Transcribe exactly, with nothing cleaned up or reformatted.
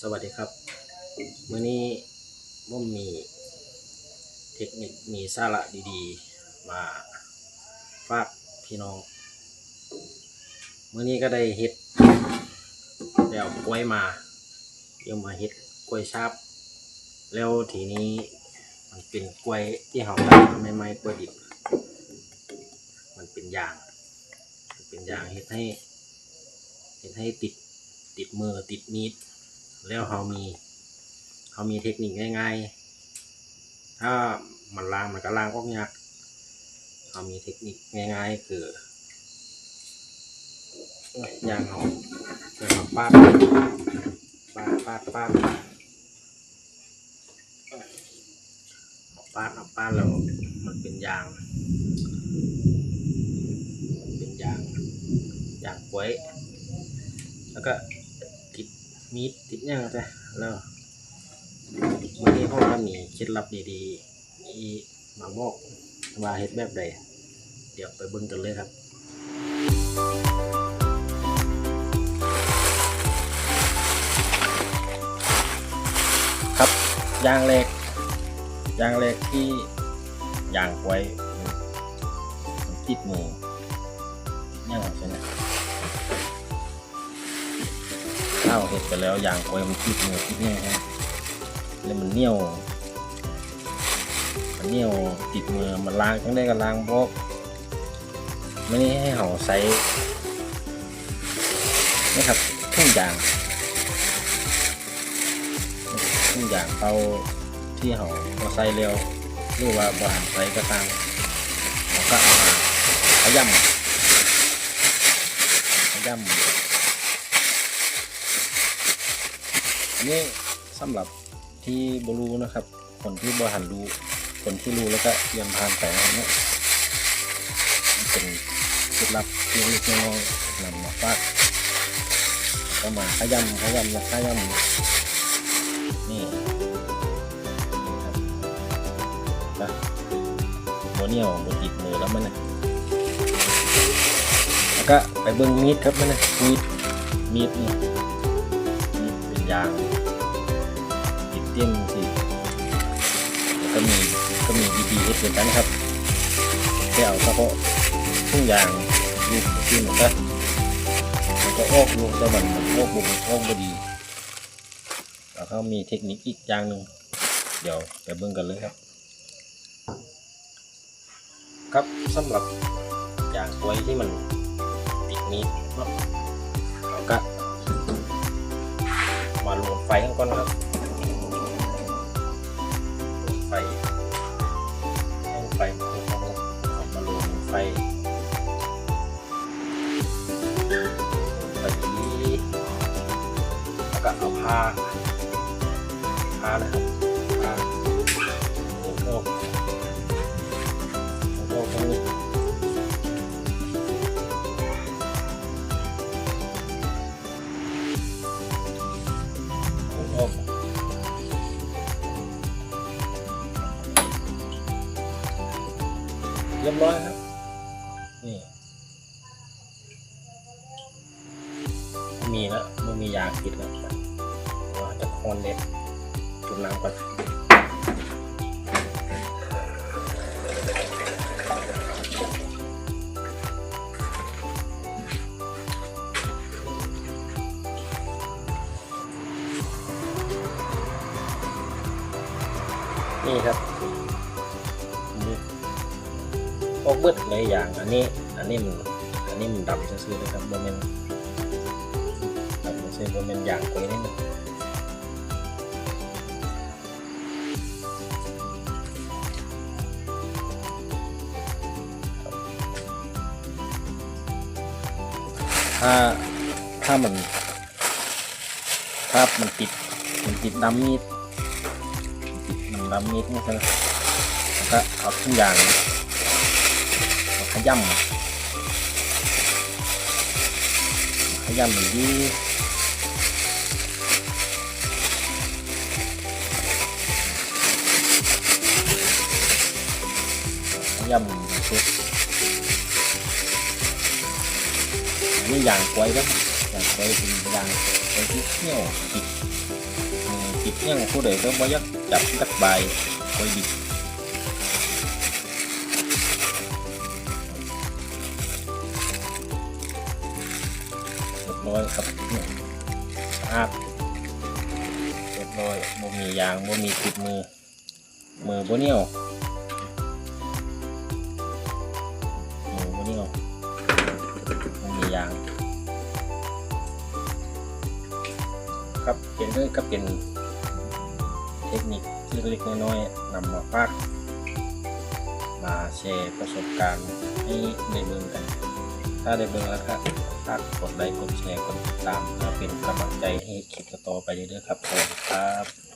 สวัสดีครับ มื้อนี้ผมมีเทคนิค มีสาระดีๆ มาฝากพี่น้อง มื้อนี้ก็ได้เฮ็ด แล้วกล้วยมา เดี๋ยวมาเฮ็ดกล้วยฉาบ แล้วทีนี้มันเป็นกล้วยที่เฮาตัดมาใหม่ๆ กล้วยดิบ มันเป็นยาง มันเป็นยางเฮ็ดให้ เฮ็ดให้ติด ติดมือ ติดมีด แล้วเฮามี เฮามีเทคนิคง่ายๆ ถ้ามันล้างมันก็ล้างออกยาก เฮามีเทคนิคง่ายๆ คือ ยางเฮา ยางเฮาปาด ปาด ปาด ปาด เอาปาด เอาปาดแล้วมันเป็นยาง เป็นยาง ยางกล้วย แล้วก็ติดมีด ติดหยังซะ แล้วมื้อนี้ผมก็มีเคล็ดลับดีๆ อีกมาบอกว่าเฮ็ดแบบใด เดี๋ยวไปเบิ่งกันเลยครับ ครับ อย่างแรก อย่างแรกที่ยางกล้วยมันติดมือ เนี่ยใช่ไหม ถ้าเราเฮ็ดไปแล้วยางกล้วยมันติดมือติดเนี่ยฮะ แล้วมันเหนียว มันเหนียวติดมือ มันล้างจั่งใด๋ก็ล้างบ่ออก มื้อนี้ให้เฮาใช้นี่ครับ ถุงยาง ถุงยางเปล่าที่เฮาบ่ใช้แล้ว หรือว่าบ่หันใช้ก็ตาม เฮาก็เอามาขยำ ขยำ อันนี้สำหรับที่บ่ฮู้นะครับ คนที่บ่หันฮู้ คนที่ฮู้แล้วก็เตรียมผ่านไปนะครับเนาะ มันเป็นเคล็ดลับเล็กๆน้อยๆ นำมาฝาก ก็มาขยำ ขยำ ขยำ นี่ครับ นะ บ่เหนียว บ่ติดมือแล้วมันนะ แล้วก็ไปเบิ่งมีดครับมันนะ มีด มีดนี่ มีดเป็นยาง ติดเต็มสิ แล้วก็มี ก็มีวิธีเฮ็ดเหมือนกันครับ แค่เอาเฉพาะถุงยางลูกที่มันก็ มันก็ออกลูก แต่มันออกบ่ ออกบ่ดี แล้วก็มีเทคนิคอีกอย่างหนึ่ง เดี๋ยวไปเบิ่งกันเลยครับ ครับ สำหรับยางกล้วยที่มันติดมีดเนาะ เราก็มาลนไฟกันก่อนนะครับ ลนไฟ ให้ไฟมันร้อน เอามาลนไฟ แบบนี้ แล้วก็เอาผ้า ผ้านะครับ ผ้าหมุนออก หมุนออกตรงนี้ หมุนออก เรียบร้อยครับ นี่ มีแล้ว มันมียางติดแล้ว ว่าจะคอนเด็ดจุ่มน้ำก่อน นี่ครับ นี่ ออกเบิดเลยยาง อันนี้ อันนี้มัน อันนี้มันดำซื่อๆเลยครับ บ่แม่น ดำซื่อๆ บ่แม่นยางกล้วยนี่นะ ถ้า ถ้ามัน ถ้ามันติด มันติดด้ามมีด มันติดด้ามมีดนี่ใช่ไหม แล้วก็เอาถุงยางมาขย้ำ ขย้ำอย่างนี้ ขย้ำอย่างนี้ อันนี้ยางกล้วยครับ ยางกล้วยเป็นยางกล้วยที่เหี่ยวติด ติดยังผู้ใดก็บ่อยากจับจักบายค่อยบิด เรียบร้อยครับ สะอาด เรียบร้อย บ่มียาง บ่มีติดมือ มือบ่เหนียว มือบ่เหนียว บ่มียาง ครับ เป็นเรื่องก็เป็นเทคนิคเล็กๆน้อยๆนำมาฝาก มาแชร์ประสบการณ์ให้ได้เบิ่งกัน ถ้าได้เบิ่งแล้วก็ฝากกดไลค์ กดแชร์ กดติดตาม เพื่อเป็นกำลังใจให้คลิปต่อๆไปเด้อครับ ขอบคุณครับ